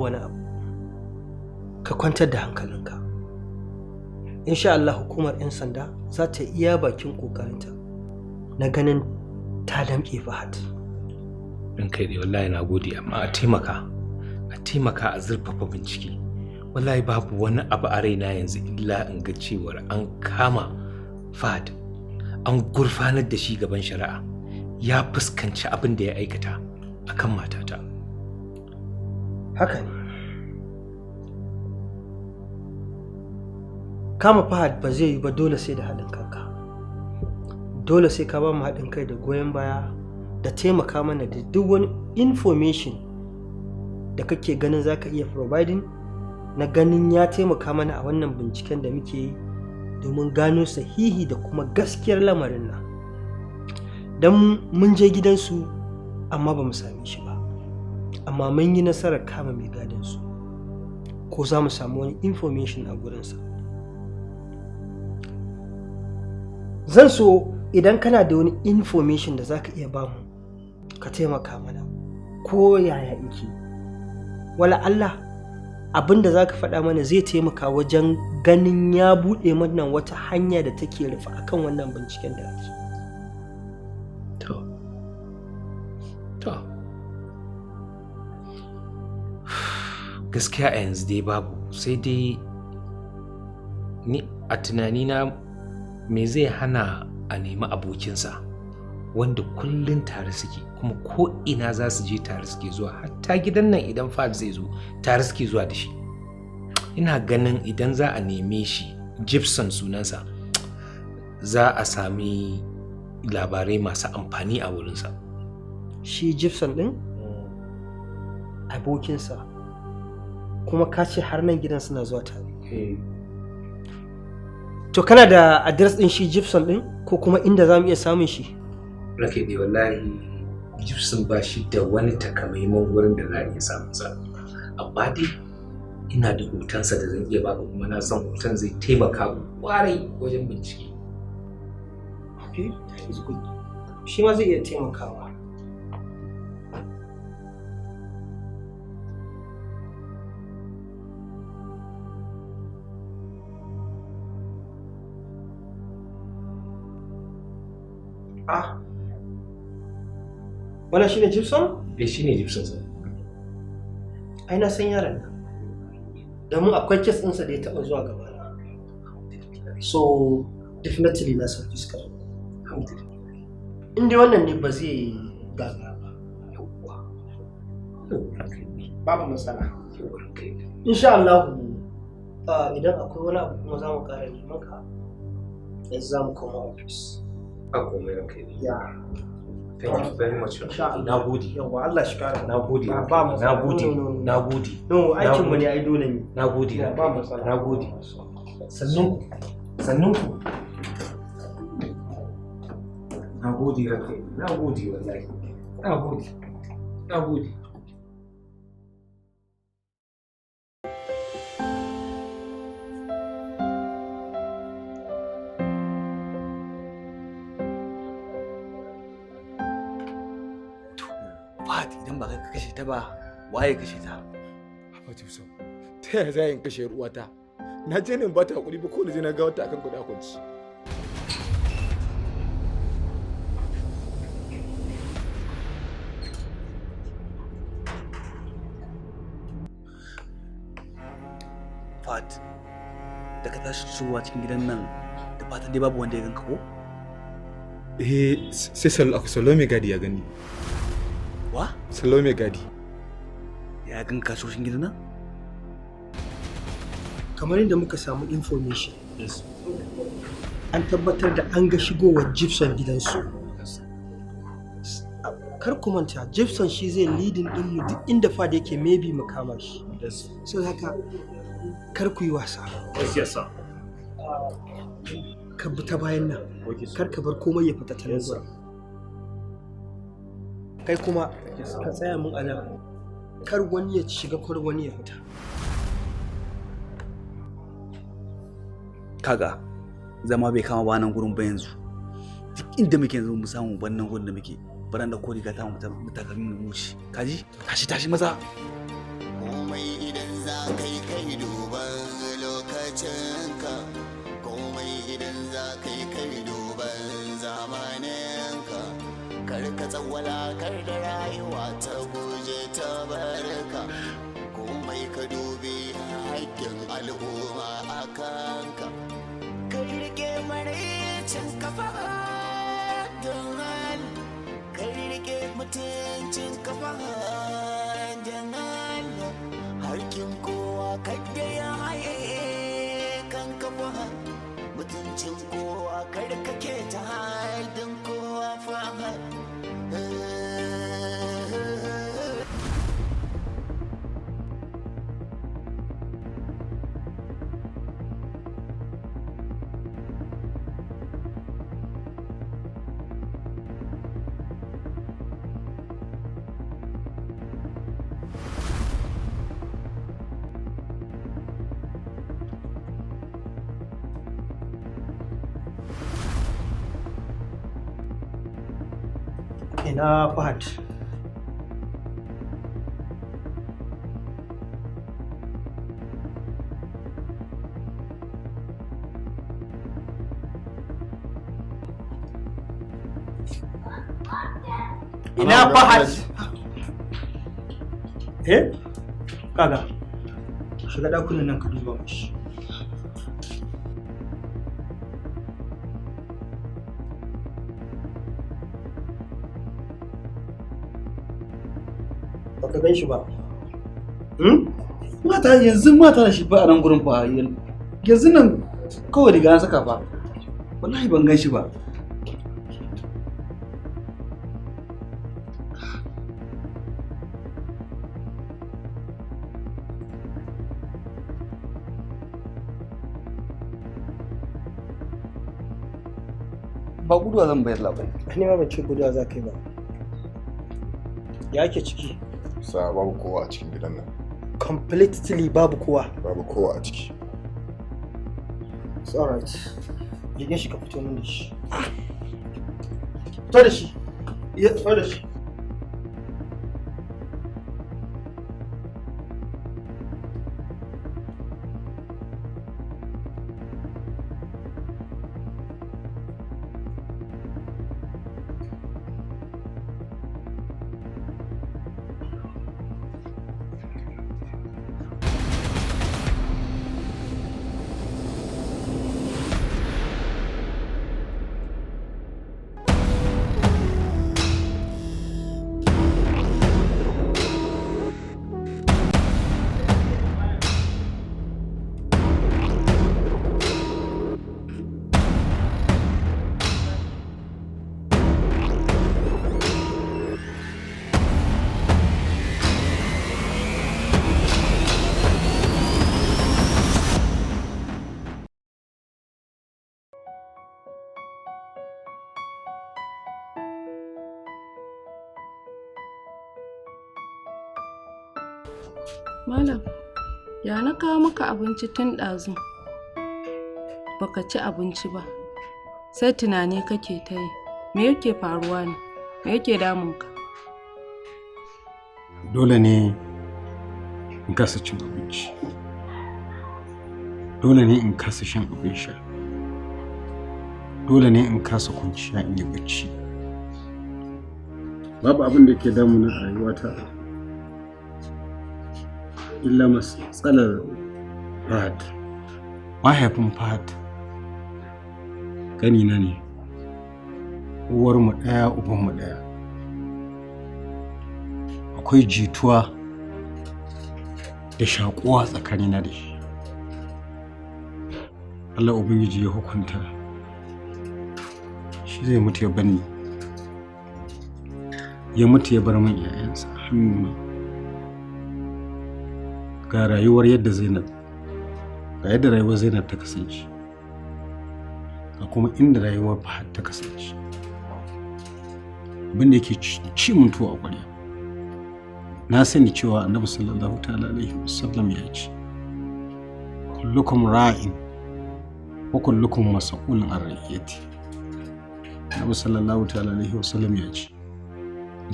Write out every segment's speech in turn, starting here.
Babu wani abu. Ka kwantar da hankalinka. Insha Allah hukumar 'yan sanda za ta iya bakin ƙoƙarinta na ganin ta damƙe Fahad. Ranka dai, wallahi na gode, amma a taimaka, a taimaka a zurfafa bincike. Wallahi babu wani abu a raina yanzu illa in ga cewar an kama Fahad, an gurfanar da shi gaban shari'a, ya fuskanci abin da ya aikata akan matata. Haka ne. Kama Fahad ba zai yi ba, dole sai da haɗin kanka. Dole sai ka ba mu haɗin kai da goyon baya da taimaka mana da duk wani information da kake ganin za ka iya providing na ganin ya taimaka mana a wannan binciken da muke yi domin gano sahihi da kuma gaskiyar lamarin nan. Don mun je gidansu amma ba mu same shi ba, amma mun yi nasarar kama mai gadinsu, ko za mu samu wani information a gurinsa. Zan so idan kana da wani information da za ka iya bamu, ka taimaka mana ko yaya ike. Wala Allah abin da za ka faɗa mana zai taimaka wajen ganin ya buɗe mana wata hanya da take rufe akan wannan binciken da ake. To, gaskiya a yanzu dai babu, sai dai ni a tunanina, me zai hana a nemi abokinsa wanda kullum tare suke, kuma ko ina za su je tare suke zuwa, hatta gidan nan idan Fahad zai zo tare suke zuwa da shi? Ina ganin idan za a neme shi, Gibson sunansa, za a sami labarai masu amfani a wurinsa. Shi Gibson ɗin, abokinsa, kuma ka ce har nan gidan suna zuwa tare. To, kana da address ɗin shi Gibson ɗin ko kuma inda za mu iya samun shi? Rake dai, wallahi Gibson ba shi da wani takamaiman wurin da za a iya samun sa, amma dai ina da hotonsa da zan iya baka, kuma na san hoton zai taimaka kwarai wajen bincike. Okay, that is good. Shi ma zai iya taimakawa. Ah, wannan shine Gibson? Eh, shine Gibson sa. Ai na san yaron nan. Domin akwai case ɗinsa da ya taɓa zuwa gabana. So, definitely na san fuskar. In dai wannan ne, ba zai gagara ba. Yawwa. Babu matsala. Insha Allah idan akwai wani abu kuma za mu ƙara neman ka. Yanzu za mu koma office. Ba komai, ranka ne. Yeah. Thank you very much. Insha Allah. Na gode. Yawwa, Allah shi kara. Na gode. Ba matsala. Na gode. No, no, no. Na gode. No, aikin mu ne ai, dole ne. Na gode. Yeah, ba matsala. Na gode. Sannun ku. Sannun ku. Na gode, ranka. Na gode wallahi. Na gode. Na gode. Fahad, idan ba kai ka kashe ta ba, waye kashe ta? Haba Jibson, ta yaya za in kashe yar uwata? Na je ne in ba ta hakuri ba, ko na je na ga wata akan kuɗi a kwanci. Fahad, da ka tashi shigowa cikin gidan nan, da fatan dai babu wanda ya ganka, ko? Eh, sai Salo mai gadi ya gani. Wa? Salo mai gadi. Ya ganka shigo cikin gidan nan? Kamar yadda muka samu information, an tabbatar da an ga shigowar Gibson gidansu. Kar ku manta, Gibson shi zai leading din mu duk inda Fahad yake, maybe mu kama shi. So haka kar ku yi wasa. Yes, sir. Ka bi ta bayan nan. Kar ka bar komai ya fita ta nan gurin. Kai kuma ka tsaya mun a nan. Kar wani ya shiga, kar wani ya fita. Kaga, zama bai kama ba nan gurin ba yanzu. Duk inda muke yanzu mu samu ban nan gurin da muke. Baran da ko riga ta mu takalmi mu wuce. Kaji? Tashi, tashi maza. Komai. Tsawwala, kar da rayuwa ta guje ta barka. Komai ka dubi haƙƙin al'umma a kanka. Ka rike maraicin kafa don Allah, ka rike mutuncin kafa don Allah. Harkin kowa kadda ya haye kan kafa, mutuncin kowa kar ka keta haddin kowa fa. Ina Fahad? Ina Fahad? Eh, kaga, shiga ɗakunan nan ka duba mashi. Baka gan shi ba? Mata yanzu, mata da shi ba a nan gurin fa. Yanzu nan kawai riga na saka fa. Wallahi ban gan shi ba. Ba guduwa zan bayar labai. Ni ma ban ce guduwa za ka yi ba. Ya ake ciki? Sa babu kowa a cikin gidan nan. Completely babu kowa? Babu kowa a ciki. It's alright. Rike shi ka fito min da shi. Fito da shi. Ya fito da shi. Malam, ya na kawo maka abinci tun ɗazu, baka ci abinci ba, sai tunani kake ta yi. Me yake faruwa ne? Me yake damunka? Dole ne in kasa cin abinci, dole ne in kasa shan abin sha, dole ne in kasa kwanciya in yi bacci. Babu abin da ke damuna a rayuwata illa matsalar Fahad. Mahaifin Fahad ganina ne, uwarmu ɗaya, ubanmu ɗaya. Akwai jituwa da shakuwa tsakanina da shi. Allah Ubangiji ya hukunta shi zai mutu ya banni, ya mutu ya bar min 'ya'yansa a hannuna. Ga rayuwar yadda Zainab, ga yadda rayuwar Zainab ta kasance, ga kuma inda rayuwar Fahad ta kasance. Abin da yake ci mun tuwo a ƙwarya, na sani cewa Annabi sallallahu ta'ala alaihi wasallam ya ce, "Kullukum ra'in wa kullukum mas'ulun an ra'iyati." Annabi sallallahu ta'ala alaihi wasallam ya ce,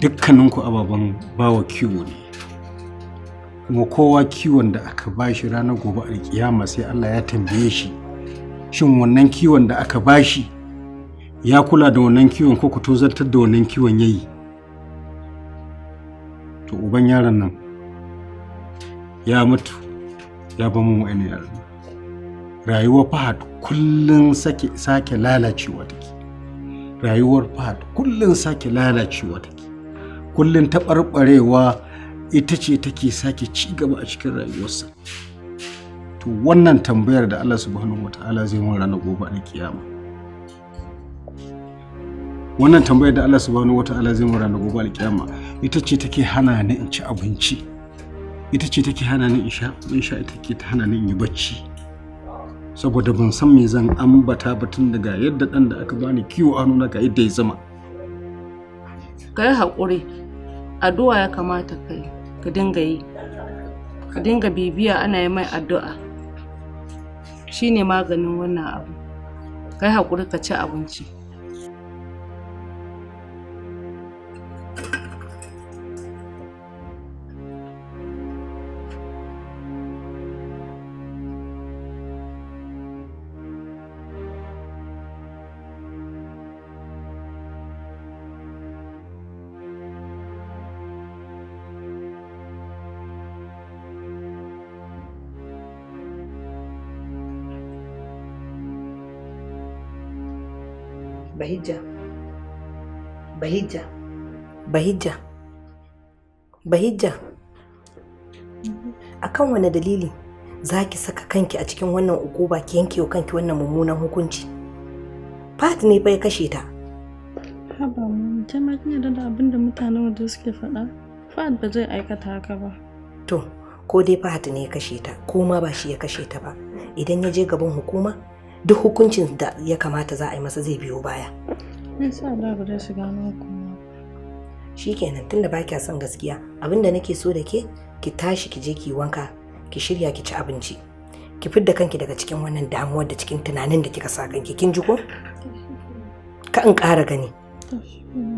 dukkaninku ababen bawa kiwo ne, kuma kowa kiwon da aka bashi, ranar gobe alkiyama sai Allah ya tambaye shi, shin wannan kiwon da aka bashi ya kula da wannan kiwon ko ku tozartar da wannan kiwon yayi? To uban yaron nan ya mutu ya bar mun wa'annan yaran. Rayuwar Fahad kullum sake lalacewa take. Rayuwar Fahad kullum sake lalacewa take. Kullum taɓarɓarewa ita ce take sake ci gaba a cikin rayuwarsa. To wannan tambayar da Allah subhanahu wata'ala zai mun ranar gobe alkiyama. Wannan tambayar da Allah subhanahu wata'ala zai mun ranar gobe alkiyama ita ce take hana ni in ci abinci. Ita ce take hana ni in sha abin sha, ita ke ta hana ni in yi bacci. Saboda ban san me zan ambata ba tun daga yadda ɗan da aka bani kiwo a hannuna ga yadda ya zama. Ka yi haƙuri, addu'a ya kamata ka yi, ka dinga yi. Ka dinga bibiya ana yi mai addu'a. Shi ne maganin wannan abu. Ka yi haƙuri ka ci abinci. Bahijja, Bahijja, Bahijja, Bahijja. Akan wane dalili za ki saka kanki a cikin wannan ukuba ki yanke wa kanki wannan mummunan hukunci? Fahad ne fa ya kashe ta. Haba mu, ke ma kin yarda da abin da mutanen waje suke faɗa? Fahad ba zai aikata haka ba. To, ko dai Fahad ne ya kashe ta, ko ma ba shi ya kashe ta ba. Idan ya je gaban hukuma, duk hukuncin da ya kamata za a yi masa zai biyo baya. Insha Allah ba zai shiga hannun hukuma ba. Shikenan, tunda ba kya son gaskiya, abin da nake so da ke, ki tashi ki je ki wanka, ki shirya ki ci abinci. Ki fidda kanki daga cikin wannan damuwar da cikin tunanin da kika sa kanki, kin ji ko? Ka in ƙara gani. To, shikenan.